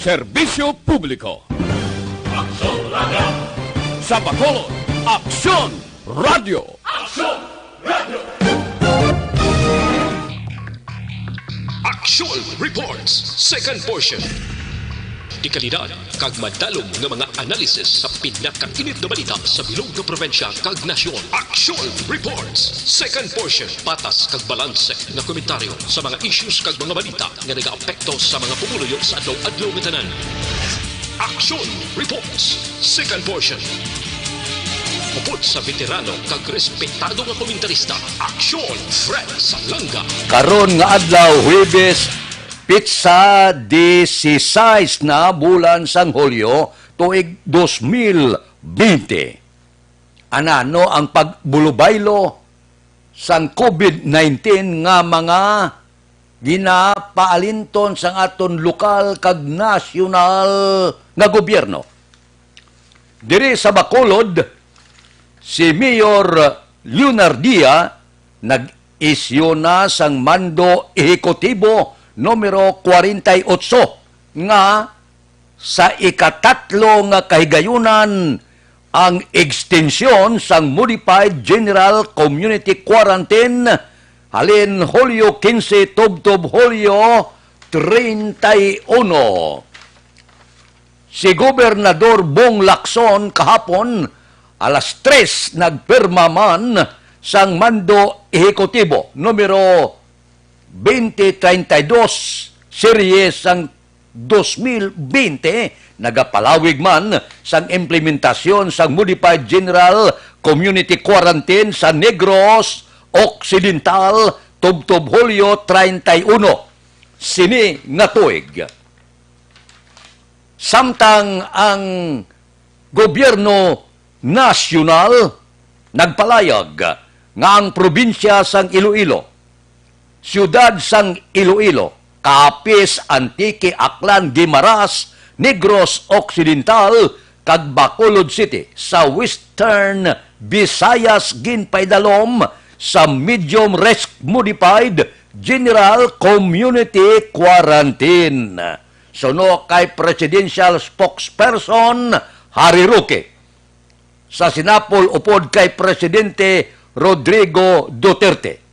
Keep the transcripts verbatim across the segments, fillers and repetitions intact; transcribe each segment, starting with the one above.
Serbisyo Publiko. Aksyon Radio. Sa Bacolod, Aksyon Radio. Aksyon Radio. Aksyon Reports, second portion. Dekalidad kag madalom nga mga analisis sa pinakainit nga balita sa bilog nga probinsya kag nasyon. Aksyon Reports, second portion. Patas kag balanse nga komentaryo sa mga issues kag mga balita nga nagaapekto sa mga pumuluyo sa adlaw-adlaw nga tanan. Aksyon Reports, second portion. Upod sa veterano kag respetado nga komentarista, Aksyon Fred Salanga. Karon nga adlaw, Huwebes, pitsa dieciséis na bulan sang Hulyo, tuig dos mil bente. Anano ang pagbulubaylo sang covid nineteen nga mga ginapaalinton sang aton lokal kag nasyonal nga gobyerno? Diri sa Bacolod, si Mayor Leonardia nag-isyu na sang Mando Ehekutibo numero kwarenta y otso nga sa ikatatlo nga kahigayunan ang ekstensyon sang Modified General Community Quarantine halin Hulyo quince tubtob Hulyo treinta y uno. Si Gobernador Bong Lacson kahapon alas tres nagpirma man sang Mando Ehekutibo numero veinte treinta y dos, series sang dos mil veinte, nagapalawig man sang implementasyon sang Modified General Community Quarantine sa Negros Occidental tubtob Hulyo treinta y uno sini nga tuig. Samtang ang gobyerno nasyonal nagpalayag nga ang probinsya sang Iloilo, siyudad sang Iloilo, Capiz, Antique, Aklan, Guimaras, Negros Occidental, kag Bacolod City sa Western Visayas ginpaidalom sa medium risk modified general community quarantine. Suno kay Presidential Spokesperson Harry Roque, sa sinapol upod kay Presidente Rodrigo Duterte,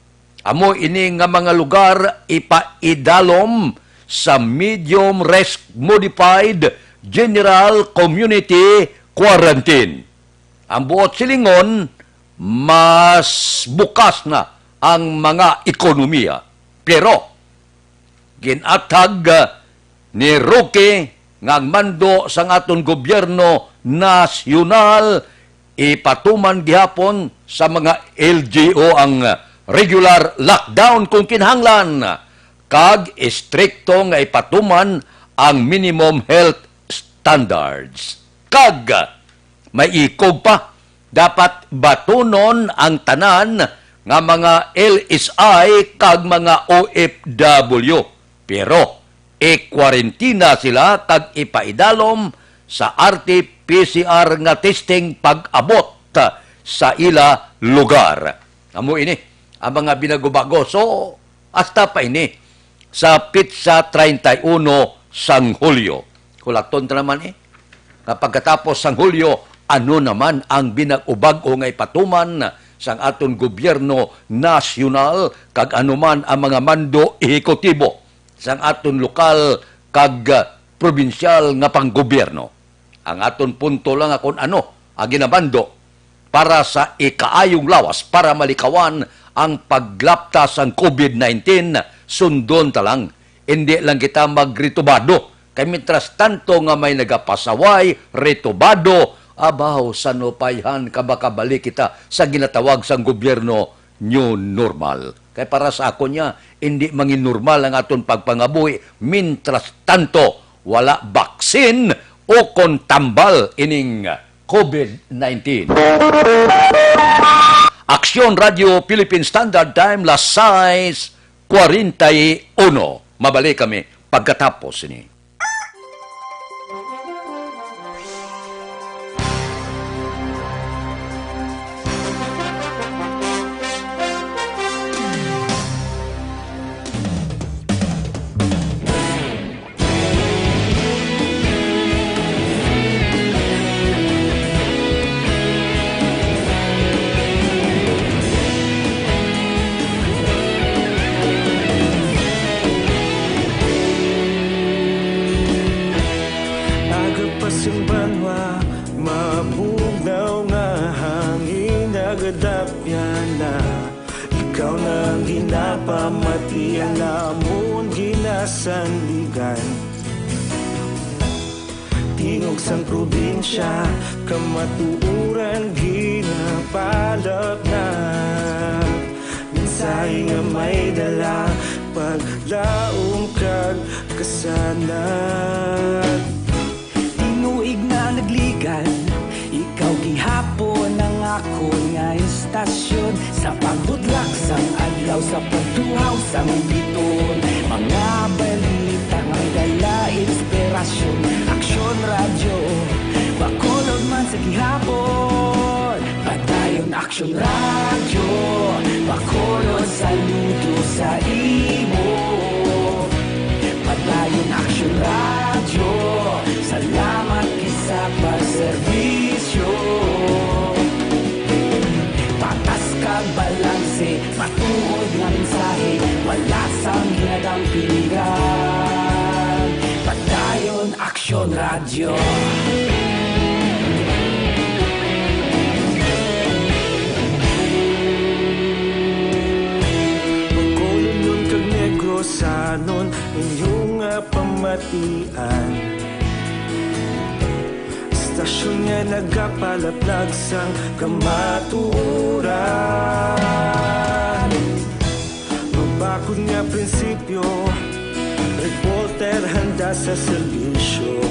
amo ini nga mga lugar ipaidalom sa medium risk modified general community quarantine. Ang buot silingon, mas bukas na ang mga ekonomiya. Pero gin-athag, ah, ni Roque nga ang mando sang aton gobyerno nasyonal ipatuman gihapon sa mga L G U ang regular lockdown kung kinahanglan, kag istrikto nga ipatuman ang minimum health standards. Kag may ikog pa, dapat batunon ang tanan nga mga L S I kag mga O F W. Pero ikwarentina sila kag ipaidalom sa R T P C R nga testing pag-abot sa ila lugar. Amo ini ang mga binago-bago. So, hasta pa ini sa pitsa treinta y uno sang Hulyo. Hulaton ta naman, eh, nga pagkatapos sang Hulyo, ano naman ang binag-o-bag-o nga ipatuman sang aton gobyerno nasyonal, kag ano man ang mga mando ehekutibo sang aton lokal kag, ah, probinsyal nga panggobyerno. Ang aton punto lang nga kung ano ang ginamando para sa ikaayong lawas, para malikawan ang paglapta sang covid nineteen, sundon ta lang. Indi lang kita magritubado. Kay mientras tanto nga may nagapasaway, ritubado, abaw, sanupayhan ka, makabalik kita sa ginatawag sang gobyerno new normal. Kay para sa ako niya, hindi mangin normal ang aton pagpangabuhi, mientras tanto, wala baksin o kon tambal ining covid nineteen. Aksyon Radio Philippine Standard Time, las sais cuarenta y uno. Mabalik kami pagkatapos ni. Sandigan. Tingog sang probinsya, kamatuoran ginapalapnag. Mensahe nga may dala, paglaom kag kasanag. Tinuig na nagligan, ikaw gihapon ang akon nga istasyon. Sa pagbutlak sang adlaw, sa pagtuhaw sang bituon, mga balita nga may dala inspirasyon. Aksyon Radyo, Bacolod man sa gihapon. Padayon Aksyon Radyo, Bacolod, saludo sa imo. Padayon Aksyon Radyo, salamat gid sa pagserbisyo. Patas kag balanse, matuod nga mensahe, wala sang ginadampigan. Padayon Aksyon Radyo. Bacolodnon kag Negrosanon, inyo nga pamatian. Istasyon nga nagapalaplag sang kamatuoran. Mabakod nga prinsipyo, reporter handa sa serbisyo.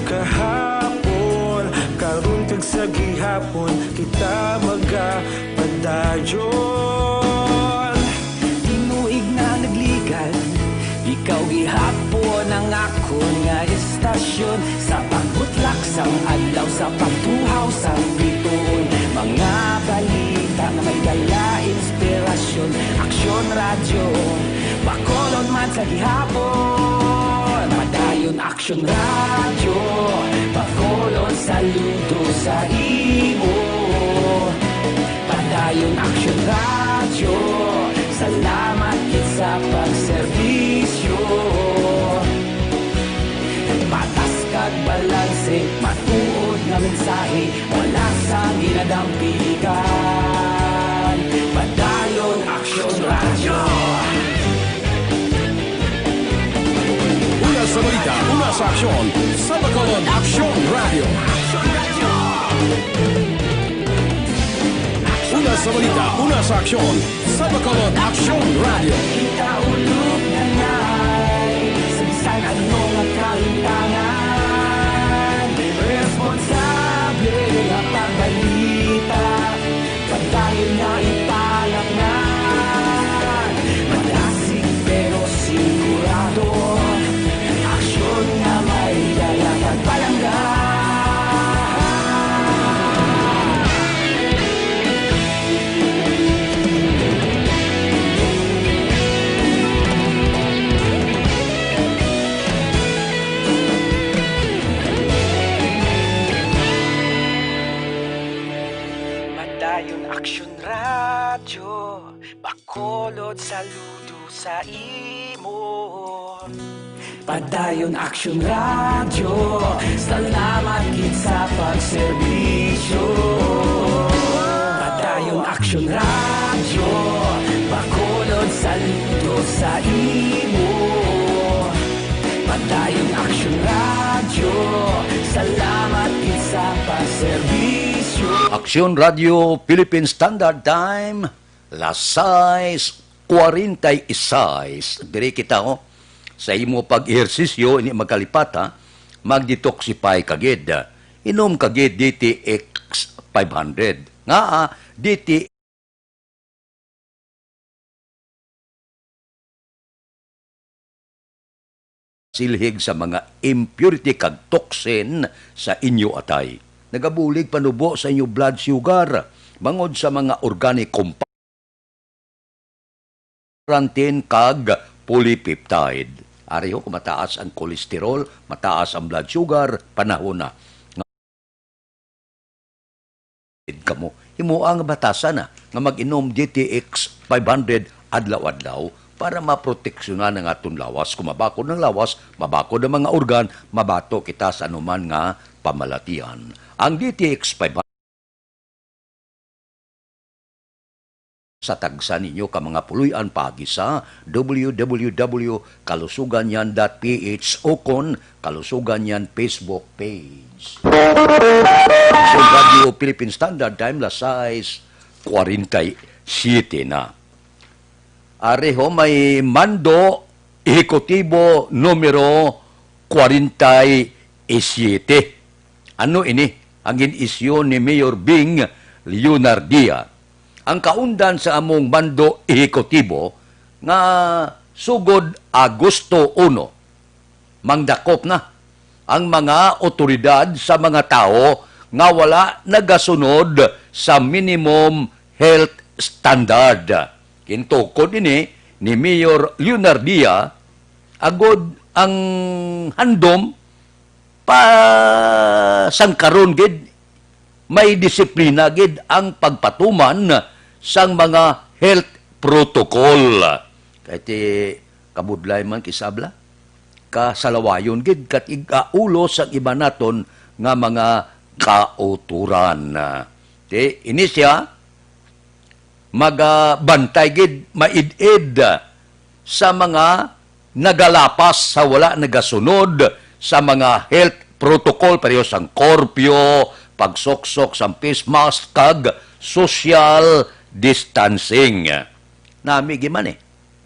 Kahapon, karon kag sa gihapon, kita magapadayon. Tinuig na nagligan, ikaw gihapon ang akon nga istasyon. Sa pagbutlak sang adlaw, sa pagtuhaw sang bituon, mga balita nga may dala inspirasyon. Aksyon Radyo, Bacolod man sa gihapon. Padayon Aksyon Radyo, Bacolod, saludo sa imo. Padayon Aksyon Radyo, salamat gid sa pagserbisyo. Patas kag balanse, matuod nga mensahe, wala sang ginadampigan. Padayon Aksyon Radyo. Una sa balita, una sa aksyon, sa Bacolod Aksyon Radyo. Una sa balita, una sa aksyon, sa Bacolod Aksyon Radyo. Kita ulog na nay, sa bisan ano nga kalimtangan, responsable nga pagbalita, padayon nga ipalapngan. Madasig pero sigurado, aksyon nga may dala kag palangga. Padayon Aksyon Radyo, Bacolod, saludo sa imo. Padayon Aksyon Radyo, salamat gid sa pagserbisyo. Padayon Aksyon Radyo, Bacolod, saludo sa imo. Padayon Aksyon Radyo, salamat gid sa pagserbisyo. Aksyon Radyo Philippine Standard Time, las sais cuarenta y seis. Diri kita, oh, sa imo pag-ehersisyo ini magkalipat, ha, mag-detoxify ka gid. Inom ka gid D T X five hundred. Nga, ah, D T silhig sa mga impurity kag toxin sa inyo atay. Nagabulig panubo sa inyo blood sugar bangod sa mga organic compound, plantain kag polypeptide. Ari ho, kung mataas ang cholesterol, mataas ang blood sugar, panahon na kamo. Himoa nga batasan na nga mag-inom D T X five hundred adlaw-adlaw para maproteksyonan ang aton lawas. Kung mabakod ang lawas, mabakod ang mga organ, mabato kita sa anuman nga pamalatian. Ang D T X five hundred sa tagsa ninyo ka mga puloy-an paagi sa W W W kalusuganyan dot P H ukon Kalusuganyan Facebook page. Sa Radyo Philippine Standard Time, las sais cuarenta y siete na. Ari ho, may mando ehekutibo numero cuarenta y siete. Ano ini ang gin-isyu ni Mayor Bing Leonardia? Ang kaundan sa among mando ehekutibo nga sugod Agosto uno, mangdakop na ang mga awtoridad sa mga tawo nga wala nagasunod sa minimum health standard. Gintukod ini ni Mayor Leonardia, agod ang handom pa sang karon gid may disiplina gid ang pagpatuman sang mga health protocol. Kay ti kabudlay man, kisabla, kasalawayon gid, katig-a ulo sang iban naton nga mga kauturan. Ti, ini sia, magabantay gid, maid-id sa mga nagalapas sa wala nagasunod sa mga health protocol, pareho sang curfew, pagsuksok sang face mask, kag social distancing. Nami gid man, eh.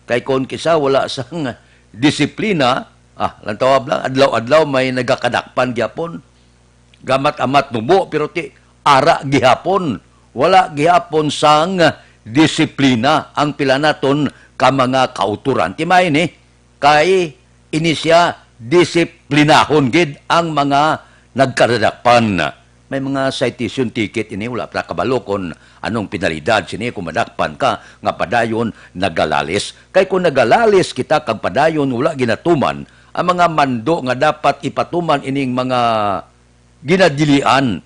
Kay kon kisa wala sang disiplina, ah, lantawab lang, adlaw-adlaw may nagakadakpan gyapon. Gamat-amat nubo, pero ti ara gihapon. Wala gihapon sang disiplina ang pila naton ka mga kauturan. Ti may ni, kay ini sia disiplinahon gid ang mga nagkadakpan. May mga citation ticket ini, wala pa kabalo kon anong penalidad sini kung madakpan ka nga padayon nagalalis. Kay kung nagalalis kita kag padayon wala ginatuman ang mga mando nga dapat ipatuman ining mga ginadilian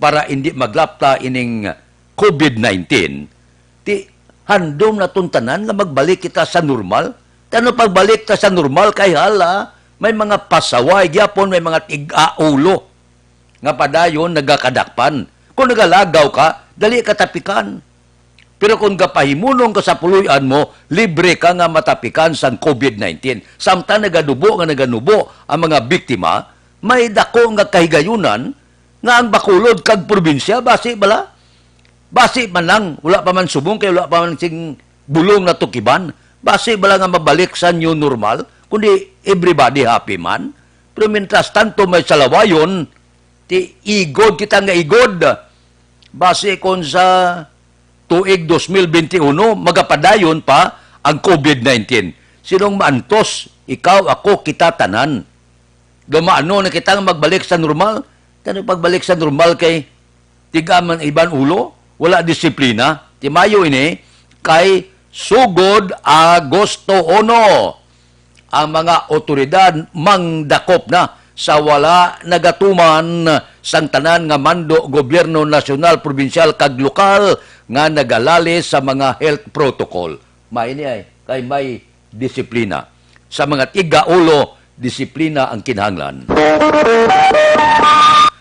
para indi maglapta ining covid nineteen, ti handom naton tanan nga magbalik kita sa normal. Ti ano pagbalik ta sa normal kay hala, may mga pasaway gyapon, may mga tig-aulo nga padayon nagakadakpan. Kung nagalagaw ka, dali ka tapikan. Pero kung gapahimunong ka sa puloy-an mo, libre ka nga matapikan sang covid nineteen. Samtang naganubo nga naganubo ang mga biktima, may dako nga kahigayunan nga ang Bacolod kag probinsya, basi bala, basi man lang, wala pa man subong kay wala pa man sing bulong natukiban, basi bala nga mabalik sa new normal, kundi everybody happy man. Pero mientras tanto, may salawayon, ti igod kita nga igod. Basi kon sa tuig dos mil benti uno, magapadayon pa ang covid nineteen. Sinong maantos? Ikaw, ako, kita tanan. Dumaano na kita nga magbalik sa normal? Kano pagbalik sa normal kay tiga man iban ulo? Wala disiplina. Ti mayo ini kay sugod Agosto uno. Ang mga awtoridad mangdakop na sa wala nagatuman sang tanan nga mando, gobyerno nasyonal, probinsyal, kag lokal nga nagalalis sa mga health protocol. May ini ay, kay may disiplina. Sa mga tigaulo, disiplina ang kinahanglan.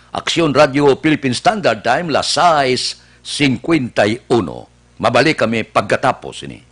Aksyon Radio Philippine Standard Time, las sais cincuenta y uno. Mabalik kami pagkatapos ini.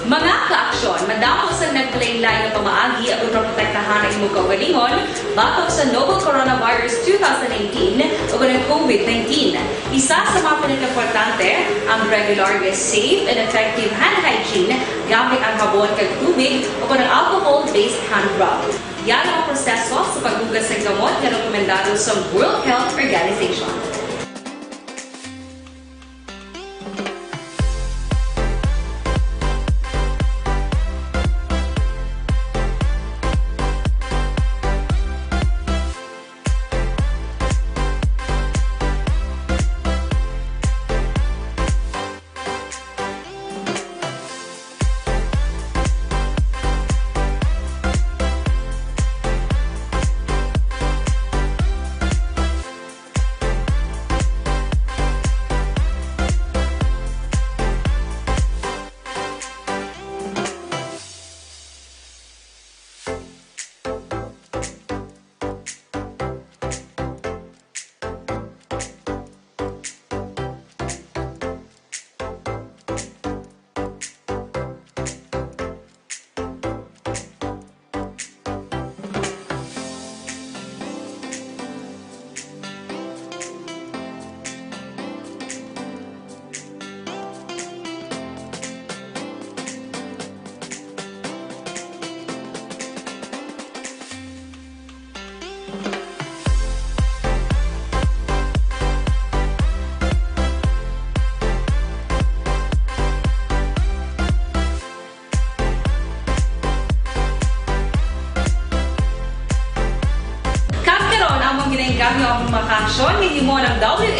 Mga kaaksyon, madamo sa naglain-lain nga pamaagi aron maprotektahan ang imong kaugalingon batok sa novel coronavirus two thousand nineteen o ang covid nineteen. Isa sa mga pinakaimportante ang regular, safe, and effective hand hygiene gamit ang habon kag tubig o ang alcohol-based hand rub. Yara ang proseso sa paghugas sa gamot nga rekomendado sa World Health Organization.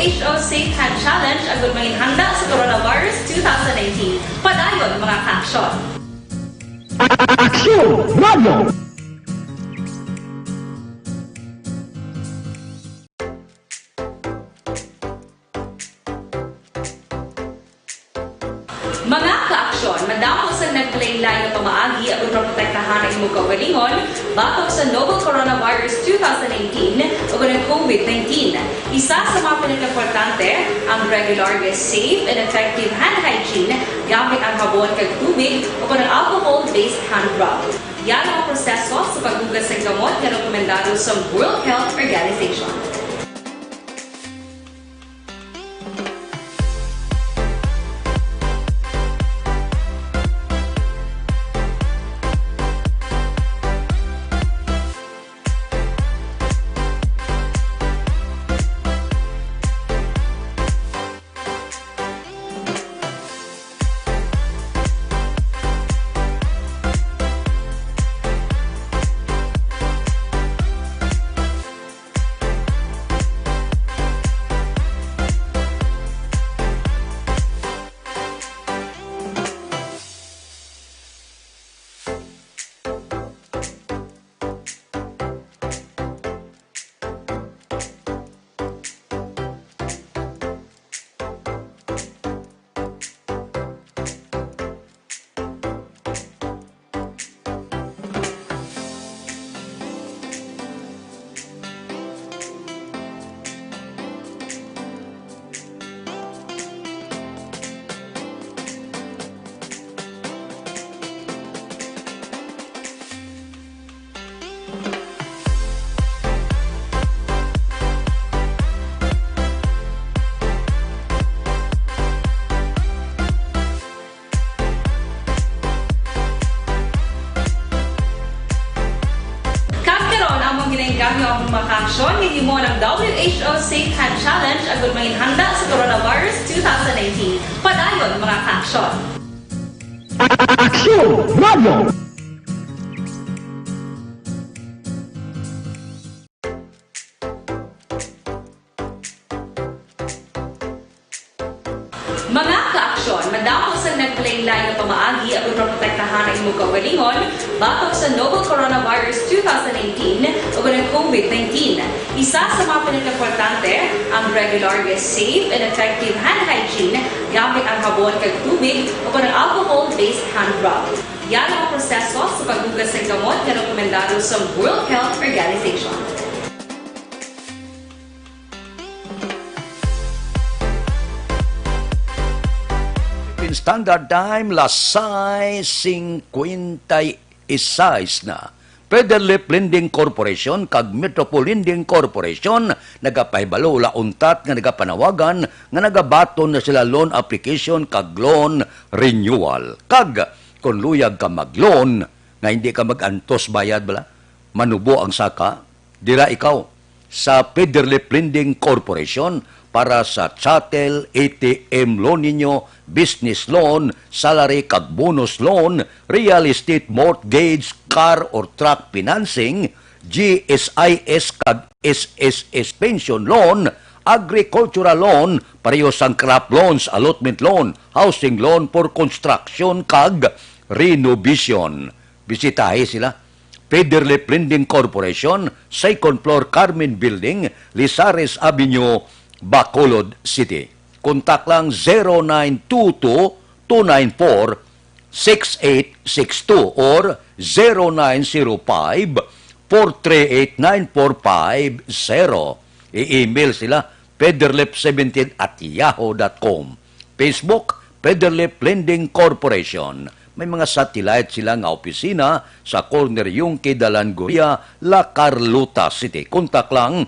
H O Safe Hand Challenge agud mangin handa sa coronavirus two thousand nineteen. Padayon, mga ka-aksyon! Aksyon Radio! Mga ka-aksyon, madamo sang naglain-lain nga pamaagi aron maprotektahan ang imo kaugalingon batok sa novel coronavirus two thousand nineteen o ang COVID nineteen. Isa sa mga pinakaimportante ang regular nga safe and effective hand hygiene gamit ang habon kag tubig o ang alcohol-based hand rub. Yara ang proseso sa paghugas sang kamot nga rekomendado sa World Health Organization. Kag karon, among ginainggahyo ang mga ka-aksyon nga himo ang W H O Safe Hand Challenge agud mangin handa sa coronavirus two thousand nineteen. Padayon, mga ka-aksyon. Aksyon Radio! Mga ka-aksyon, madamo sang naglain-lain nga pamaagi aron maprotektahan ang imo kaugalingon batok sa novel coronavirus two thousand nineteen o ang COVID nineteen. Isa sa mga pinakaimportante ang regular nga safe and effective hand hygiene gamit ang habon kag tubig o ang alcohol-based hand rub. Yara ang proseso sa paghugas sang kamot nga rekomendado sa World Health Organization. Philippine Standard Time, las sais singkwenta y seis na. Federal Lending Corporation kag Metropol Lending Corporation nagapahibalo la untat nga nagapanawagan nga nagabaton na sila loan application kag loan renewal. Kag kon luyag ka mag-loan nga hindi ka mag-antos bayad bala, manubo ang saka, dira ikaw sa Federal Lending Corporation para sa chattel, A T M loan ninyo, business loan, salary kag bonus loan, real estate mortgage, car or truck financing, G S I S kag S S S pension loan, agricultural loan, pareho sang crop loans, allotment loan, housing loan for construction kag renovation. Bisitahi sila. Federal Lending Corporation, second floor, Carmen Building, Lizares Avenue, Bacolod City. Kontak lang zero nine two two, two nine four, six eight six two or zero nine zero five, four three eight, nine four five zero. I-email sila, federlip seventeen at yahoo dot com. Facebook, Federlip Lending Corporation. May mga satellite sila nga opisina sa corner Yungque Dalan Gorilla, La Carlota City. Kontak lang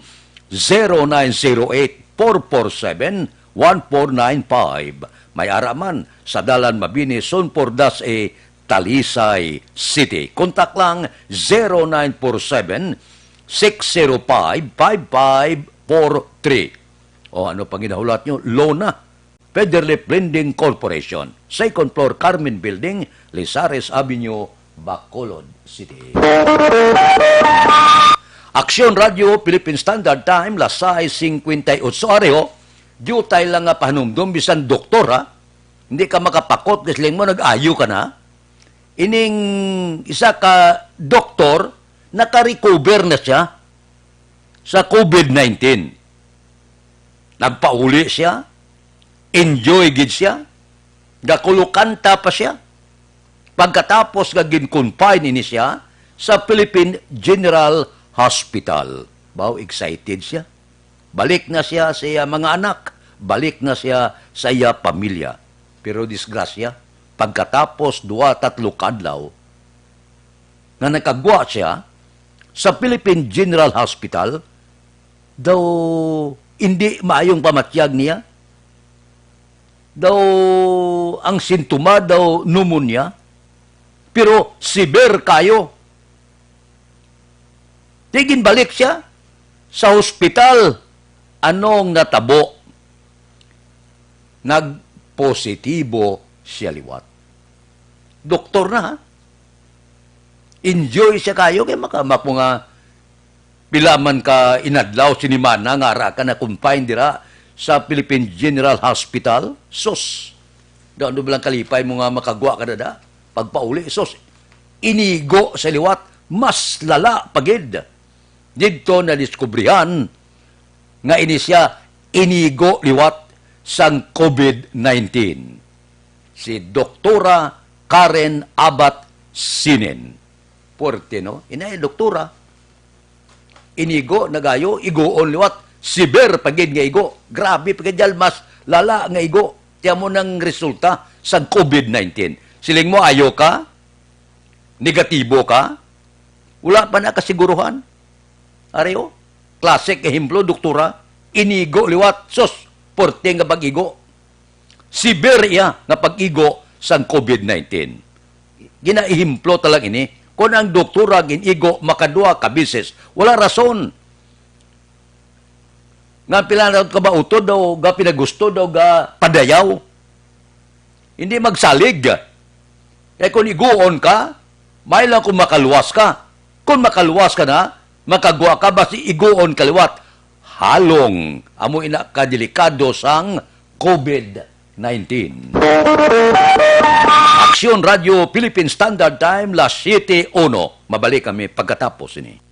zero nine zero eight, four four seven, one four nine five. May ara man sa Dalan Mabini, Sunpor Das A, Talisay City. Kontak lang zero nine four seven, six zero five, five five four three. O ano pang ginahulat nyo? Lona. Federlip Lending Corporation, second floor, Carmen Building, Lizares Avenue, Bacolod City. Aksyon Radio, Philippine Standard Time, las sais singkwenta y otso pareho. Diutay lang nga pahanumdom, bisan doktor, ha? Hindi ka makapakot, kasi mo nag-ayo ka na. Ining isa ka doktor, naka-recover na siya sa covid nineteen. Nagpauli siya, enjoy gid siya, gakulukanta pa siya. Pagkatapos nga gin-confine ini siya sa Philippine General Hospital. Baw, excited siya. Balik na siya sa iya mga anak, balik na siya sa iya pamilya. Pero disgrasya, pagkatapos duha, tatlo ka adlaw nga nakagwa siya sa Philippine General Hospital, daw hindi maayong pamatyag niya. Daw ang sintoma daw pneumonia, pero severe kayo. Di ginbalik siya sa hospital. Anong natabo? Nagpositibo siya liwat. Doktor na, ha? Enjoy siya kayo kay maka-, mapo nga pila man ka inadlaw, sinimana nga ara ka na-confine dira sa Philippine General Hospital. Sus! Daw ano ba lang kalipay mo nga makagwa ka na da? Pagpauli, sus! Inigo sa liwat, mas lala pa gid. Didto nadiskubrihan nga ini siya inigo liwat sang covid nineteen. Si Doktora Karen Abat Sinin. Puwerte, no? Inay, doktora. Inigo, nagayo, iguon liwat. Siber pa gid nga igo. Grabe pa gid, mas lala nga igo. Tiyan mo nang resulta sa covid nineteen. Siling mo, ayo ka? Negatibo ka? Wala pa na kasiguruhan? Ari, oh. Classic ehemplo, doktora. Inigo liwat. Sus, puwerte nga pag-igo. Severe iya nga pag-igo sang covid nineteen. Ginaehemplo ta lang ini. Kon ang doktora gin-igo makadua ka beses, wala rason. Nga pila na ka ba utod daw, ga pinagusto daw, ga padayaw. Hindi magsalig. Kay kung iguon ka, may lang kung makaluwas ka. Kung makaluwas ka na, makagwa ka, basi iguon ka liwat. Halong, amo ina kadelikado sang covid nineteen. Aksyon Radio Philippine Standard Time, las siete uno. Mabalik kami pagkatapos ini.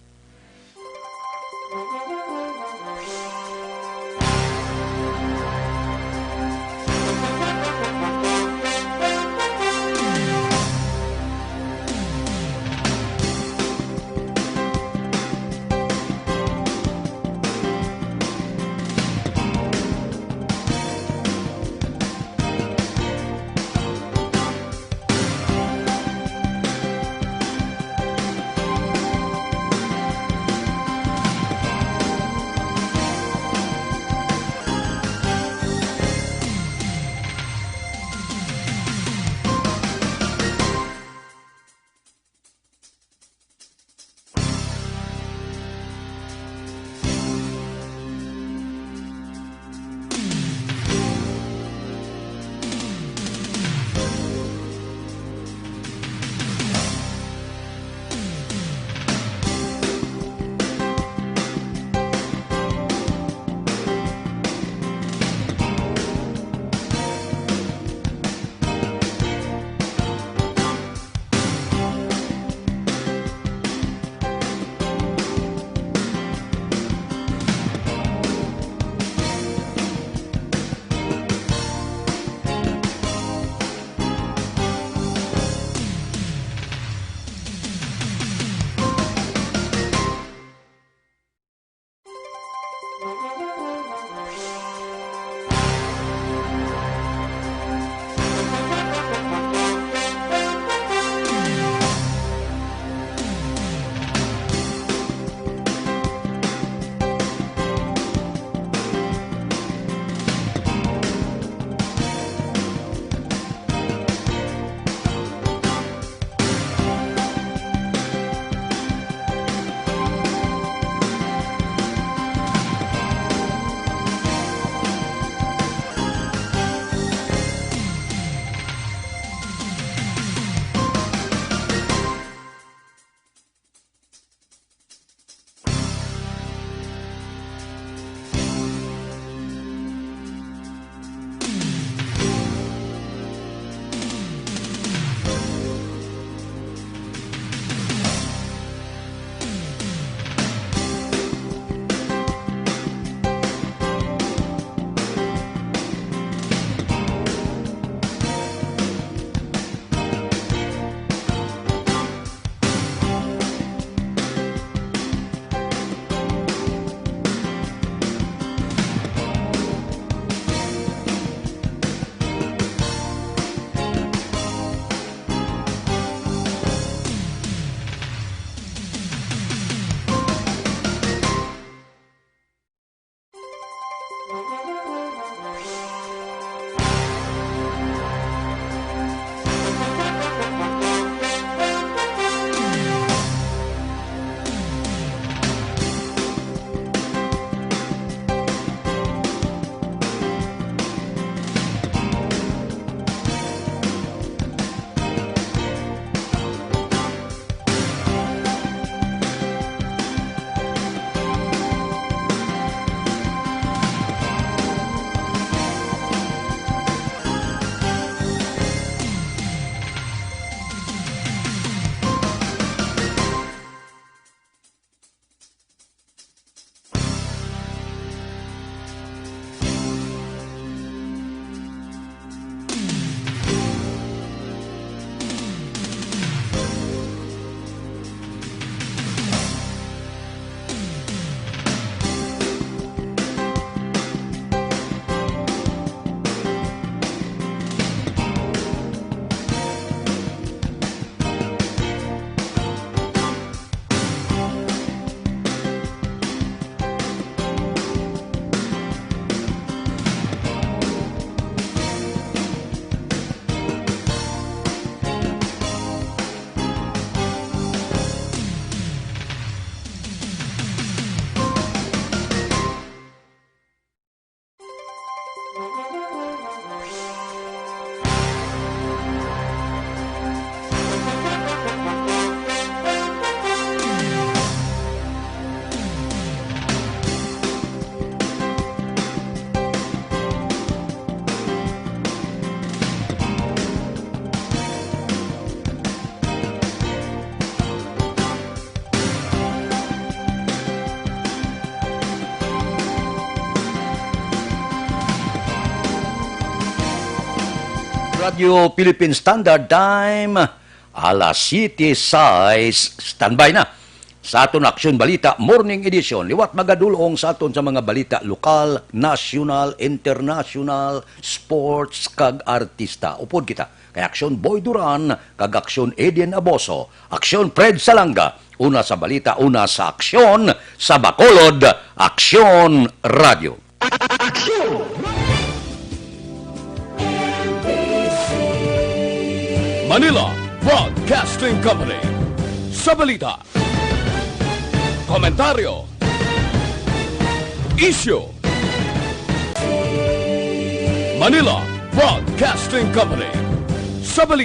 Radyo Philippine Standard Time, alas siyete sais. Standby na sa aton Aksyon Balita Morning Edition. Liwat magadulong sa aton sa mga balita lokal, nasyonal, internasyonal, sports, kag artista. Upod kita kay Aksyon Boy Duran kag Aksyon Eden Aboso, Aksyon Fred Salanga, una sa balita, una sa aksyon, sa Bacolod, Aksyon Radyo. Manila Broadcasting Company. Sa balita, komentaryo, isyu. Manila Broadcasting Company. Sa balita,